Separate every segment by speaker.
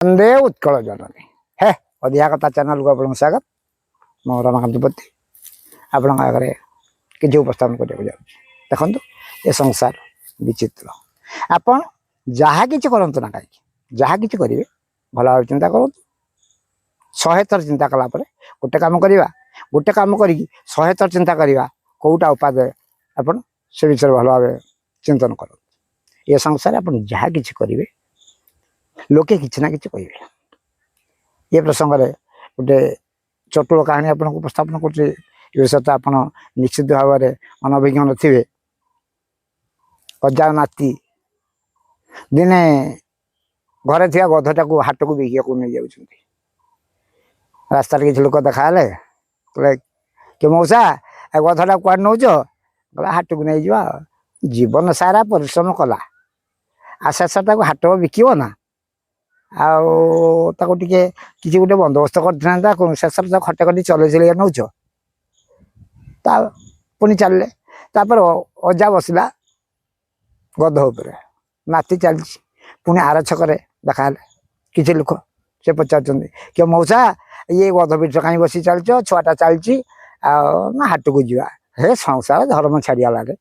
Speaker 1: ବନ୍ଦେ ଉତ୍କଳ ଜନନୀ। ହେ ଅଧିକା କଥା ଚ୍ୟାନେଲକୁ ଆପଣଙ୍କୁ ସ୍ୱାଗତ। ମୁଁ ରମାକାନ୍ତ ପତି ଆପଣଙ୍କ ଆଗରେ କିଛି ଉପସ୍ଥାପନ କରିବାକୁ ଯାଉଛି। ଦେଖନ୍ତୁ, ଏ ସଂସାର ବିଚିତ୍ର। ଆପଣ ଯାହା କିଛି କରନ୍ତୁ ନା କାହିଁକି, ଯାହା କିଛି କରିବେ ଭଲ ଭାବେ ଚିନ୍ତା କରନ୍ତୁ। 100 ଥର ଚିନ୍ତା କଲା ପରେ ଗୋଟେ କାମ କରିବା, ଗୋଟେ କାମ କରିକି 100 ଥର ଚିନ୍ତା କରିବା କେଉଁଟା ଉପାଦେୟ, ଆପଣ ସେ ବିଷୟରେ ଭଲ ଭାବେ ଚିନ୍ତନ କରନ୍ତୁ। ଏ ସଂସାରରେ ଆପଣ ଯାହା କିଛି କରିବେ, ଲୋକେ କିଛି ନା କିଛି କହିବେ। ଏ ପ୍ରସଙ୍ଗରେ ଗୋଟେ ଚଟୁଳ କାହାଣୀ ଆପଣଙ୍କୁ ଉପସ୍ଥାପନ କରୁଛି। ଏ ବିଷୟରେ ତ ଆପଣ ନିଶ୍ଚିତ ଭାବରେ ଅନଭିଜ୍ଞ ନଥିବେ। ଅଜା ନାତି ଦିନେ ଘରେ ଥିବା ଗଧଟାକୁ ହାଟକୁ ବିକିବାକୁ ନେଇଯାଉଛନ୍ତି। ରାସ୍ତାରେ କିଛି ଲୋକ ଦେଖାହେଲେ, କହିଲେ, "କି ମଉସା, ଏ ଗଧଟା କୁଆଡ଼େ ନେଉଛ?" କହିଲା, "ହାଟକୁ ନେଇଯିବା।" ଜୀବନ ସାରା ପରିଶ୍ରମ କଲା, ଆଉ ଶେଷ ତାକୁ ହାଟ ବିକିବ ନା ଆଉ ତାକୁ ଟିକେ କିଛି ଗୋଟେ ବନ୍ଦୋବସ୍ତ କରିଥାନ୍ତା। ଶେଷରେ ତାକୁ ଖଟେ ଖଟି ଚଲେଇ ଚଲେଇ ନେଉଛ। ତା ପୁଣି ଚାଲିଲେ। ତାପରେ ଅଜା ବସିଲା ଗଧ ଉପରେ, ନାତି ଚାଲିଛି। ପୁଣି ଆର ଛକରେ ଦେଖାହେଲେ କିଛି ଲୋକ। ସେ ପଚାରୁଛନ୍ତି, "କି ମଉସା, ଇଏ ଗଧ ପିଠରେ କାହିଁ ବସି ଚାଲିଛ? ଛୁଆଟା ଚାଲିଛି ଆଉ।" "ନା, ହାଟକୁ ଯିବା।" ହେ, ସଂସାର ଧର୍ମ ଛାଡ଼ିଗଲାରେ।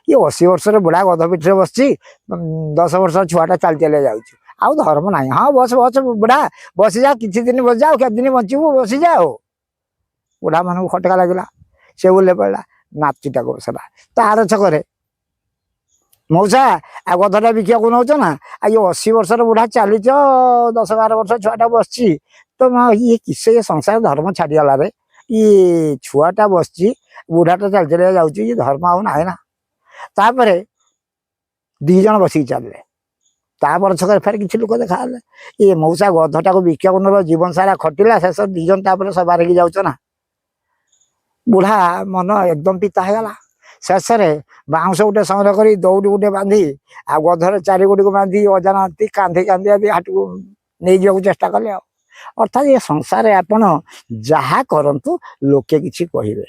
Speaker 1: ଇଏ 80 ବର୍ଷର ବୁଢ଼ା ଗଧ ପିଠିରେ ବସିଛି, 10 ବର୍ଷର ଛୁଆଟା ଚାଲି ଚାଲି ଯାଉଛି। ଆଉ ଧର୍ମ ନାହିଁ। ହଁ, ବସ ବସ ବୁଢ଼ା, ବସିଯା। କିଛି ଦିନ ବସିଯା, ଆଉ କେତେ ଦିନ ବଞ୍ଚିବୁ? ବସିଯା। ଆଉ ବୁଢ଼ା ମାନଙ୍କୁ ଖଟକା ଲାଗିଲା, ସେ ଓହ୍ଲେଇ ପଡ଼ିଲା, ନାତିଟାକୁ ବସିଲା। ତା ଆର ଛକରେ, "ମଉସା, ଆଉ ଗଧଟା ବିକିବାକୁ ନଉଛ ନା? ଆଉ ଇଏ 80 ବର୍ଷର ବୁଢ଼ା ଚାଲିଛ, 10-12 ବର୍ଷ ଛୁଆଟା ବସିଛି ତ ଇଏ କିସ? ଇଏ ସଂସାର ଧର୍ମ ଛାଡ଼ିଗଲାରେ। ଇଏ ଛୁଆଟା ବସିଛି, ବୁଢ଼ାଟା ଚାଲି ଚାଲି ଯାଉଛି। ଇଏ ଧର୍ମ ଆଉ ନାହିଁ ନା?" ତାପରେ 2 ଜଣ ବସିକି ଚାଲିଲେ। ତାପର ଛକରେ ଫେର କିଛି ଲୋକ ଦେଖାହେଲେ। "ଇଏ ମଉସା, ଗଧଟାକୁ ବିକିବାକୁ ନେଲ? ଜୀବନ ସାରା ଖଟିଲା, ଶେଷ 2 ଜଣ ତାପରେ ସବାର ହେଇକି ଯାଉଛ ନା?" ବୁଢ଼ା ମନ ଏକଦମ ପିତା ହେଇଗଲା। ଶେଷରେ ବାଉଁଶ ଗୋଟେ ସଂଗ୍ରହ କରି, ଦଉଡ଼ି ଗୋଟେ ବାନ୍ଧି, ଆଉ ଗଧର ଚାରି ଗୋଡ଼ିକୁ ବାନ୍ଧି, ଅଜା ନାତି କାନ୍ଧି କାନ୍ଧି ଆଦି ହାଟକୁ ନେଇଯିବାକୁ ଚେଷ୍ଟା କଲେ। ଆଉ ଅର୍ଥାତ୍ ଏ ସଂସାରରେ ଆପଣ ଯାହା କରନ୍ତୁ, ଲୋକେ କିଛି କହିବେ।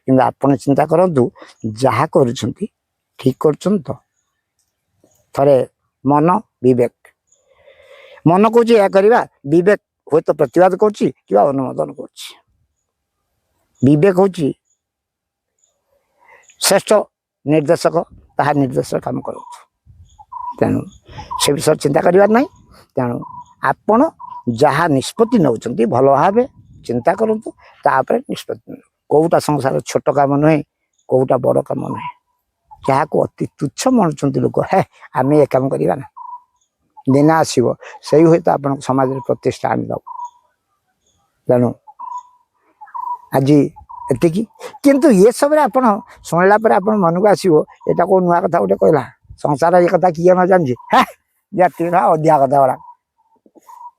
Speaker 1: କିନ୍ତୁ ଆପଣ ଚିନ୍ତା କରନ୍ତୁ, ଯାହା କରୁଛନ୍ତି ଠିକ କରୁଛନ୍ତି ତ? ଥରେ ମନ ବିବେକ, ମନ କହୁଛି ଏହା କରିବା, ବିବେକ ହୁଏତ ପ୍ରତିବାଦ କରୁଛି କିମ୍ବା ଅନୁମୋଦନ କରୁଛି। ବିବେକ ହେଉଛି ଶ୍ରେଷ୍ଠ ନିର୍ଦ୍ଦେଶକ, ତାହା ନିର୍ଦ୍ଦେଶ କାମ କରନ୍ତୁ। ତେଣୁ ସେ ବିଷୟରେ ଚିନ୍ତା କରିବାର ନାହିଁ। ତେଣୁ ଆପଣ ଯାହା ନିଷ୍ପତ୍ତି ନେଉଛନ୍ତି, ଭଲ ଭାବେ ଚିନ୍ତା କରନ୍ତୁ, ତାପରେ ନିଷ୍ପତ୍ତି ନିଅନ୍ତୁ। କେଉଁଟା ସଂସାର ଛୋଟ କାମ ନୁହେଁ, କେଉଁଟା ବଡ଼ କାମ ନୁହେଁ। ଯାହାକୁ ଅତି ତୁଚ୍ଛ ମଣୁଛନ୍ତି ଲୋକ, ହେ ଆମେ ଏ କାମ କରିବା ନା, ଦିନ ଆସିବ ସେଇ ହୁଏତ ଆପଣଙ୍କ ସମାଜରେ ପ୍ରତିଷ୍ଠା ଆଣିଦେବ। ତେଣୁ ଆଜି ଏତିକି। କିନ୍ତୁ ଏସବୁରେ ଆପଣ ଶୁଣିଲା ପରେ ଆପଣ ମନକୁ ଆସିବ, ଏଇଟା କେଉଁ ନୂଆ କଥା ଗୋଟେ କହିଲା? ସଂସାର ଏ କଥା କିଏ ନ ଜାଣିଛି? ହେ, ଯେତିକି ଅଧିକା କଥା ଗୁଡ଼ା।